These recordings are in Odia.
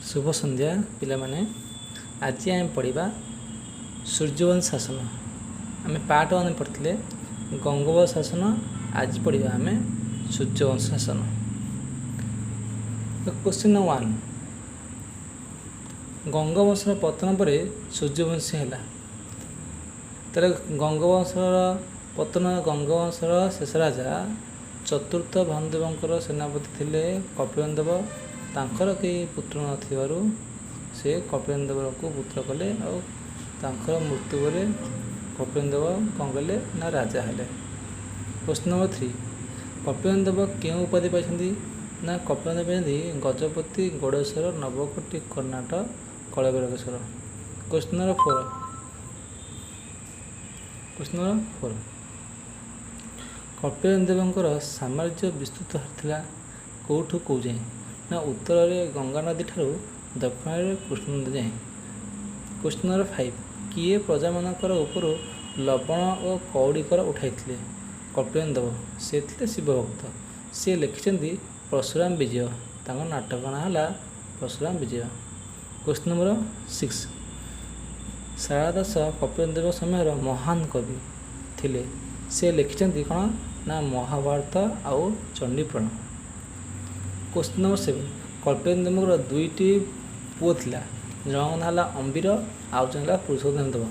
ଶୁଭ ସନ୍ଧ୍ୟା ପିଲାମାନେ। ଆଜି ଆମେ ପଢ଼ିବା ସୂର୍ଯ୍ୟବଂଶ ଶାସନ। ଆମେ ପାର୍ଟ 1 ପଢ଼ିଥିଲେ ଗଙ୍ଗବଂଶ ଶାସନ, ଆଜି ପଢ଼ିବା ଆମେ ସୂର୍ଯ୍ୟବଂଶ ଶାସନ। କ୍ୱେଶ୍ଚିନ୍ 1, ଗଙ୍ଗବଂଶର ପତନ ପରେ ସୂର୍ଯ୍ୟବଂଶୀ ହେଲା। ତାହେଲେ ଗଙ୍ଗବଂଶର ପତନ, ଗଙ୍ଗବଂଶର ଶେଷ ରାଜା ଚତୁର୍ଥ ଭାନୁଦେବଙ୍କର ସେନାପତି ଥିଲେ କପିଳେନ୍ଦ୍ର ଦେବ। ତାଙ୍କର କେହି ପୁତ୍ର ନଥିବାରୁ ସେ କପିଳେନ୍ଦ୍ର ଦେବଙ୍କୁ ପୁତ୍ର କଲେ, ଆଉ ତାଙ୍କର ମୃତ୍ୟୁ ପରେ କପିଳେନ୍ଦ୍ର ଦେବ କ'ଣ କଲେ ନା ରାଜା ହେଲେ। କ୍ୱେଶ୍ଚିନ୍ ନମ୍ବର 3, କପିଳେନ୍ଦ୍ର ଦେବ କେଉଁ ଉପାଧି ପାଇଛନ୍ତି? ନା କପିଳେନ୍ଦ୍ର ପାଇଛନ୍ତି ଗଜପତି ଗଡ଼େଶ୍ୱର ନବକୋଟି କର୍ଣ୍ଣାଟ କଳେବରକେଶ୍ୱର। Question number 4, question number 4, Kapilendra ଦେବଙ୍କର ସାମ୍ରାଜ୍ୟ ବିସ୍ତୃତ ଥିଲା କେଉଁଠୁ କେଉଁ ଯାଏଁ? ନା ଉତ୍ତରରେ ଗଙ୍ଗା ନଦୀ ଠାରୁ ଦକ୍ଷିଣରେ କୃଷ୍ଣ ନଦୀ ଯାଏଁ। କ୍ୱେଶ୍ଚିନ୍ ନମ୍ବର 5, କିଏ ପ୍ରଜାମାନଙ୍କର ଉପରୁ ଲବଣ ଓ କଉଡ଼ି କର ଉଠାଇଥିଲେ? କପିଳେନ୍ଦ୍ର ଦେବ। ସେ ଥିଲେ ଶିବଭକ୍ତ। ସେ ଲେଖିଛନ୍ତି ପରଶୁରାମ ବିଜୟ। ତାଙ୍କ ନାଟକ ନାଁ ହେଲା ପରଶୁରାମ ବିଜୟ। କ୍ୱେଶ୍ଚିନ୍ ନମ୍ବର 6, ଶାରଳା ଦାସ କପିଳେନ୍ଦ୍ର ଦେବ ସମୟର ମହାନ କବି ଥିଲେ। ସେ ଲେଖିଛନ୍ତି କ'ଣ? ନା ମହାଭାରତ ଆଉ ଚଣ୍ଡୀପୁରାଣ। କ୍ୱେଶ୍ଚିନ୍ ନମ୍ବର 7, କପିଳେନ୍ଦ୍ର ଦେବଙ୍କର ଦୁଇଟି ପୁଅ ଥିଲା। ଜଣଙ୍କ ନାଁ ହେଲା ଅମ୍ବୀର, ଆଉ ଜଣେ ହେଲା ପୁରୁଷୋତ୍ତମ ଦେବ।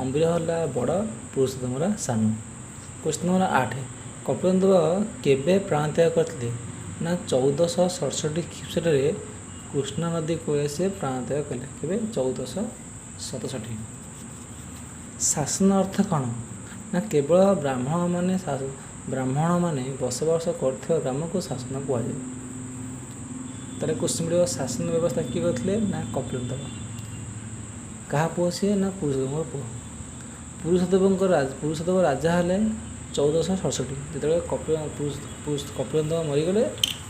ଅମ୍ବୀର ହେଲା ବଡ଼, ପୁରୁଷୋତ୍ତମ ହେଲା ସାନ। କ୍ୱେଶ୍ଚିନ୍ ନମ୍ବର 8, କପିଳେନ୍ଦ୍ର ଦେବ କେବେ ପ୍ରାଣତ୍ୟାଗ କରିଥିଲେ? ନା 1467 ଖ୍ରୀଷ୍ଟାବ୍ଦରେ କୃଷ୍ଣା ନଦୀ କୂଳରେ ସେ ପ୍ରାଣତ୍ୟାଗ କଲେ। କେବେ? 1467। ଶାସନ ଅର୍ଥ କ'ଣ? ନା କେବଳ ବ୍ରାହ୍ମଣମାନେ ବସବାସ କରୁଥିବା ଗ୍ରାମକୁ ଶାସନ କୁହାଯାଏ। ତାହେଲେ କ୍ୱେଶ୍ଚିନ୍ ପଡ଼ିବ, ଶାସନ ବ୍ୟବସ୍ଥା କିଏ କରିଥିଲେ? ନା କପିଳେନ୍ଦ୍ର ଦେବ। କାହା ପୁଅ ସିଏ? ନା ପୁରୁଷୋତ୍ତମଙ୍କ ପୁଅ। ପୁରୁଷୋତ୍ତମ ରାଜା ହେଲେ 1467, ଯେତେବେଳେ କପିଳେନ୍ଦ୍ର ଦେବ ମରିଗଲେ,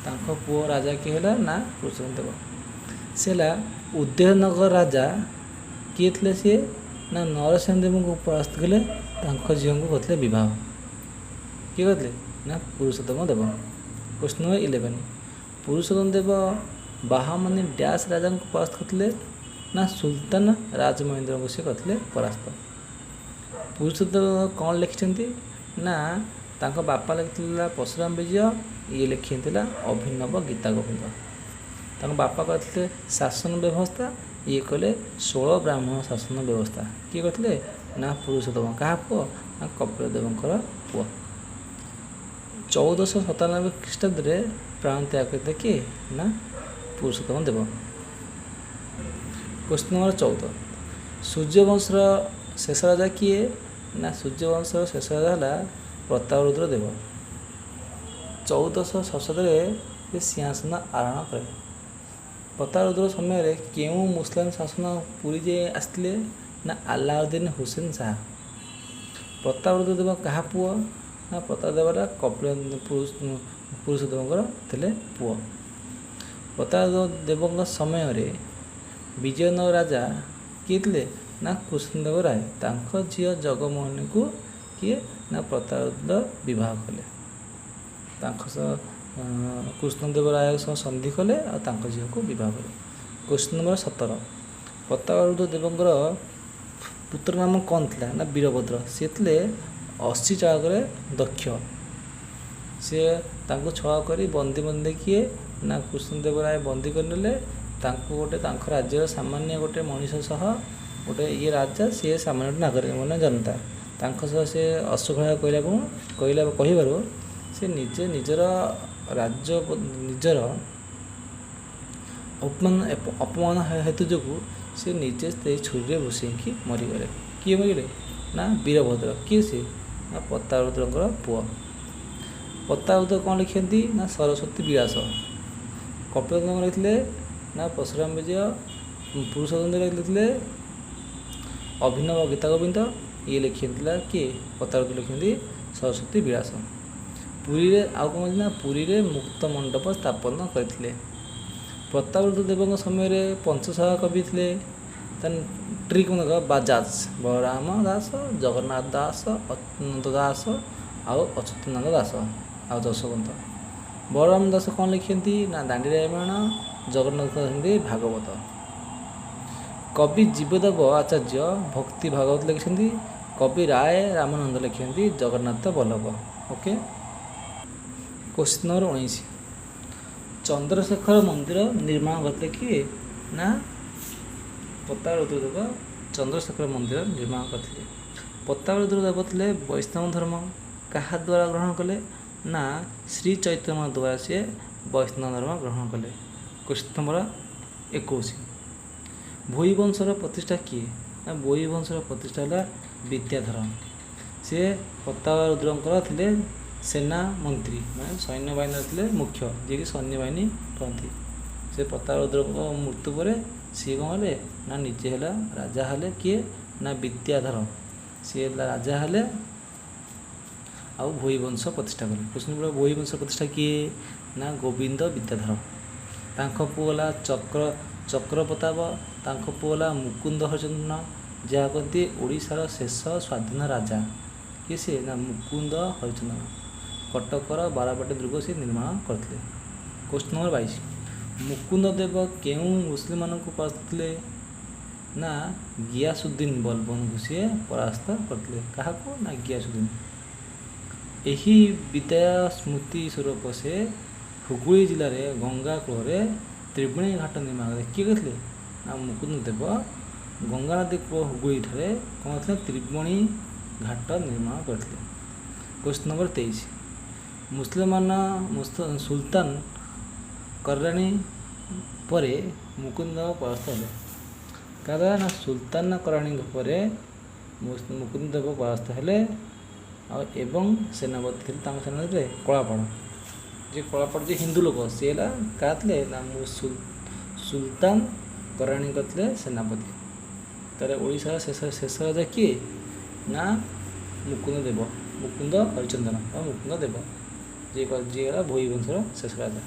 ତାଙ୍କ ପୁଅ ରାଜା କିଏ ହେଲା? ନା ପୁରୁଷୋତ୍ତମ ଦେବ। ସେ ହେଲା ଉଦୟନଗର ରାଜା। କିଏ ଥିଲେ ସିଏ? ନା ନରସିଂହ ଦେବଙ୍କୁ ପରାସ୍ତ କଲେ, ତାଙ୍କ ଝିଅଙ୍କୁ କରିଥିଲେ ବିବାହ। କିଏ କରିଥିଲେ? ନା ପୁରୁଷୋତ୍ତମ ଦେବ। କ୍ୱେଶ୍ଚିନ୍ ନମ୍ବର 11, ପୁରୁଷୋତ୍ତମ ଦେବ ବାହମନୀ ଡ୍ୟାସ୍ ରାଜାଙ୍କୁ ପରାସ୍ତ କରିଥିଲେ? ନା ସୁଲତାନ ରାଜମହେନ୍ଦ୍ରଙ୍କୁ ସେ କରିଥିଲେ ପରାସ୍ତ। ପୁରୁଷୋତ୍ତମ କ'ଣ ଲେଖିଛନ୍ତି? ନା ତାଙ୍କ ବାପା ଲେଖିଥିଲା ପରଶୁରାମ ବିଜୟ, ଇଏ ଲେଖିଥିଲା ଅଭିନବ ଗୀତା ଗୋବିନ୍ଦ। ତାଙ୍କ ବାପା କରିଥିଲେ ଶାସନ ବ୍ୟବସ୍ଥା, ଇଏ କଲେ 16 ବ୍ରାହ୍ମଣ ଶାସନ ବ୍ୟବସ୍ଥା। କିଏ କରିଥିଲେ? ନା ପୁରୁଷୋତ୍ତମ। କାହା ପୁଅ? ନା କପିଳ ଦେବଙ୍କର ପୁଅ। 1497 ଖ୍ରୀଷ୍ଟାବ୍ଦରେ ପ୍ରାଣତ୍ୟାଗ କରିଥିଲେ କିଏ? ନା ପୁରୁଷୋତ୍ତମ ଦେବ। କ୍ୱେଶ୍ଚିନ୍ ନମ୍ବର 14, ସୂର୍ଯ୍ୟବଂଶର ଶେଷ ରାଜା କିଏ? ନା ସୂର୍ଯ୍ୟବଂଶର ଶେଷ ରାଜା ହେଲା ପ୍ରତାପରୁଦ୍ର ଦେବ। 1467ରେ ସେ ସିଂହାସନ ଆରୋହଣ କଲେ। ପ୍ରତାପରୁଦ୍ର ସମୟରେ କେଉଁ ମୁସଲମାନ ଶାସନ ପୁରୀ ଯାଏ ଆସିଥିଲେ? ନା ଆଲାଉଦ୍ଦିନ ହୁସେନ ଶାହ। ପ୍ରତାପରୁଦ୍ର ଦେବ କାହା ପୁଅ? ନା ପ୍ରତାପ ଦେବ ହେଲା କପିଳ ପୁରୁଷୋତ୍ତମଙ୍କର ଥିଲେ ପୁଅ। ପ୍ରତାପ ଦେବଙ୍କ ସମୟରେ ବିଜୟନଗର ରାଜା କିଏ ଥିଲେ? ନା କୃଷ୍ଣଦେବ ରାୟ। ତାଙ୍କ ଝିଅ ଜଗମୋହନକୁ କିଏ? ନା ପ୍ରତାପରୁଦ୍ର ବିବାହ କଲେ। ତାଙ୍କ ସହ କୃଷ୍ଣଦେବ ରାୟ ସହ ସନ୍ଧି କଲେ ଆଉ ତାଙ୍କ ଝିଅକୁ ବିବାହ କଲେ। କ୍ୱେଶ୍ଚିନ୍ ନମ୍ବର 17, ପ୍ରତାପରୁଦ୍ର ଦେବଙ୍କର ପୁତ୍ର ନାମ କ'ଣ ଥିଲା? ନା ବୀରଭଦ୍ର। ସିଏ ଥିଲେ 80 ଚାଳକରେ ଦକ୍ଷ। ସିଏ ତାଙ୍କୁ ଛଳ କରି ବନ୍ଦୀ ବନ୍ଦୀ କିଏ? ନା କୃଷ୍ଣଦେବ ରାୟ ବନ୍ଦୀ କରିନେଲେ ତାଙ୍କୁ। ଗୋଟେ ତାଙ୍କ ରାଜ୍ୟର ସାମାନ୍ୟ ଗୋଟେ ମଣିଷ ସହ ଗୋଟେ ଇଏ ରାଜା, ସିଏ ସାମାନ୍ୟ ଗୋଟେ ନାଗରିକ ମାନେ ଜନତା, ତାଙ୍କ ସହ ସେ ଅଶୃଙ୍ଖଳା କହିଲା କ'ଣ କହିଲା କହିବାରୁ ସେ ନିଜେ ନିଜର ରାଜ୍ୟ ନିଜର ଅପମାନ ହେତୁ ଯୋଗୁଁ ସେ ନିଜେ ସେଇ ଛୁରୀରେ ଭୁଷେଇକି ମରିଗଲେ। କିଏ ମରିଗଲେ? ନା ବୀରଭଦ୍ର। କିଏ ସିଏ? ନା ପ୍ରତାପରୁଦ୍ରଙ୍କର ପୁଅ। ପ୍ରତାପରୁଦ୍ର କ'ଣ ଲେଖିଛନ୍ତି? ନା ସରସ୍ୱତୀ ବିଳାସ। କପିଳେନ୍ଦ୍ର କ'ଣ ଲେଖିଥିଲେ? ନା ପରଶୁରାମ ବିଜୟ। ପୁରୁଷୋତ୍ତମ ଲେଖିଥିଲେ ଅଭିନବ ଗୀତା ଗୋବିନ୍ଦ। ଇଏ ଲେଖିଥିଲା କିଏ? ପ୍ରତାପରୁଦ୍ର ଲେଖିଛନ୍ତି ସରସ୍ୱତୀ ବିଳାସ। ପୁରୀରେ ଆଉ କ'ଣ ନା ପୁରୀରେ ମୁକ୍ତ ମଣ୍ଡପ ସ୍ଥାପନ କରିଥିଲେ। ପ୍ରତାପରୁଦ୍ର ଦେବଙ୍କ ସମୟରେ ପଞ୍ଚସଖା କବି ଥିଲେ। ତା ଟ୍ରିକ୍ ମନେ ବାଜାଜ, ବଳରାମ ଦାସ, ଜଗନ୍ନାଥ ଦାସ, ଅନନ୍ତ ଦାସ ଆଉ ଅଚ୍ୟୁତାନନ୍ଦ ଦାସ ଆଉ ଯଶୋବନ୍ତ। ବଳରାମ ଦାସ କ'ଣ ଲେଖିଛନ୍ତି? ନା ଦାଣ୍ଡି ରାମାୟଣ। ଜଗନ୍ନାଥ ଲେଖିଛନ୍ତି ଭାଗବତ। କବି ଜୀବଦେବ ଆଚାର୍ଯ୍ୟ ଭକ୍ତି ଭାଗବତ ଲେଖିଛନ୍ତି। କବି ରାୟ ରାମାନନ୍ଦ ଲେଖିଛନ୍ତି Jagannath Vallabha. Okay, question number 19, Chandrashekhar ମନ୍ଦିର ନିର୍ମାଣ କରିଥିଲେ କିଏ? ନା ପ୍ରତାପରୁଦ୍ର ଦେବ ଚନ୍ଦ୍ରଶେଖର ମନ୍ଦିର ନିର୍ମାଣ କରିଥିଲେ। ପ୍ରତାପରୁଦ୍ର ଦେବ ଥିଲେ ବୈଷ୍ଣବ ଧର୍ମ କାହା ଦ୍ୱାରା ଗ୍ରହଣ କଲେ? ନା ଶ୍ରୀ ଚୈତନ୍ୟ ଦ୍ୱାରା ସିଏ ବୈଷ୍ଣବ ଧର୍ମ ଗ୍ରହଣ କଲେ। କ୍ୱେଶ୍ଚିନ୍ ନମ୍ବର 21, ଭୋଇ ବଂଶର ପ୍ରତିଷ୍ଠା କିଏ? ନା ଭୋଇ ବଂଶର ପ୍ରତିଷ୍ଠା ହେଲା ବିଦ୍ୟାଧର। ସିଏ ପ୍ରତାପରୁଦ୍ରଙ୍କର ଥିଲେ ସେନା ମନ୍ତ୍ରୀ, ମାନେ ସୈନ୍ୟବାହିନୀର ଥିଲେ ମୁଖ୍ୟ, ଯିଏକି ସୈନ୍ୟବାହିନୀ କରନ୍ତି। ସେ ପ୍ରତାପରୁଦ୍ରଙ୍କ ମୃତ୍ୟୁ ପରେ ସିଏ କ'ଣ ହେଲେ? ନା ନିଜେ ହେଲା ରାଜା ହେଲେ। କିଏ? ନା ବିଦ୍ୟାଧର। ସିଏ ହେଲା ରାଜା ହେଲେ ଆଉ ଭୋଇ ବଂଶ ପ୍ରତିଷ୍ଠା କଲେ। କ୍ୱେଶ୍ଚିନ୍ ନମ୍ବର, ଭୋଇ ବଂଶ ପ୍ରତିଷ୍ଠା କିଏ? ନା ଗୋବିନ୍ଦ ବିଦ୍ୟାଧର। ତାଙ୍କ ପୁଅ ହେଲା ଚକ୍ରପ୍ରତାପ। ତାଙ୍କ ପୁଅ ହେଲା ମୁକୁନ୍ଦ ହରିଚନ୍ଦନ, ଯାହା କହନ୍ତି ଓଡ଼ିଶାର ଶେଷ ସ୍ୱାଧୀନ ରାଜା। କିଏ ସିଏ? ନା ମୁକୁନ୍ଦ ହରିଚନ୍ଦନ। କଟକର ବାରବାଟୀ ଦୁର୍ଗ ସେ ନିର୍ମାଣ କରିଥିଲେ। କ୍ୱେଶ୍ଚିନ୍ ନମ୍ବର 22, ମୁକୁନ୍ଦ ଦେବ କେଉଁ ମୁସଲିମମାନଙ୍କୁ ପରାସ୍ତ ଥିଲେ? ନା ଗିୟାସୁଦ୍ଦିନ ବଲବନଙ୍କୁ ସିଏ ପରାସ୍ତ କରିଥିଲେ। କାହାକୁ? ନା ଗିୟାସୁଦ୍ଦିନ। ଏହି ବିଦାୟ ସ୍ମୃତି ସ୍ୱରୂପ ସେ ହୁଗୁଳି ଜିଲ୍ଲାରେ ଗଙ୍ଗା କୂଳରେ ତ୍ରିବେଣୀ ଘାଟ ନିର୍ମାଣ କରିଥିଲେ। କିଏ କରିଥିଲେ? ନା ମୁକୁନ୍ଦ ଦେବ ଗଙ୍ଗା ନଦୀ କୂଳ ହୁଗୁଳିଠାରେ କ'ଣ କରିଥିଲେ? ତ୍ରିବେଣୀ ଘାଟ ନିର୍ମାଣ କରିଥିଲେ। କ୍ୱେଶ୍ଚିନ୍ ନମ୍ବର 23, ମୁସଲମାନ ସୁଲତାନ କରାଣୀ ପରେ ମୁକୁନ୍ଦ ପରାସ୍ତ ହେଲେ। କାହା ଦ୍ୱାରା? ନା ସୁଲତାନ କରାଣୀଙ୍କ ପରେ ମୁକୁନ୍ଦ ଦେବ ପରାସ୍ତ ହେଲେ। ଆଉ ଏବଂ ସେନାପତି ଥିଲେ ତାଙ୍କ ସେନାପତି ଥିଲେ କଳାପାଡ଼। ଯେ କଳାପାଡ଼ ଯେ ହିନ୍ଦୁ ଲୋକ, ସିଏ ହେଲା କାହା ଥିଲେ? ନା ସୁଲତାନ କରାଣୀଙ୍କ ଥିଲେ ସେନାପତି। ତାହେଲେ ଓଡ଼ିଶାର ଶେଷ ରାଜା କିଏ? ନା ମୁକୁନ୍ଦ ଦେବ, ମୁକୁନ୍ଦ ହରିଚନ୍ଦନ ବା ମୁକୁନ୍ଦ ଦେବ, ଯିଏ ହେଲା ଭୋଇ ବଂଶର ଶେଷ ରାଜା।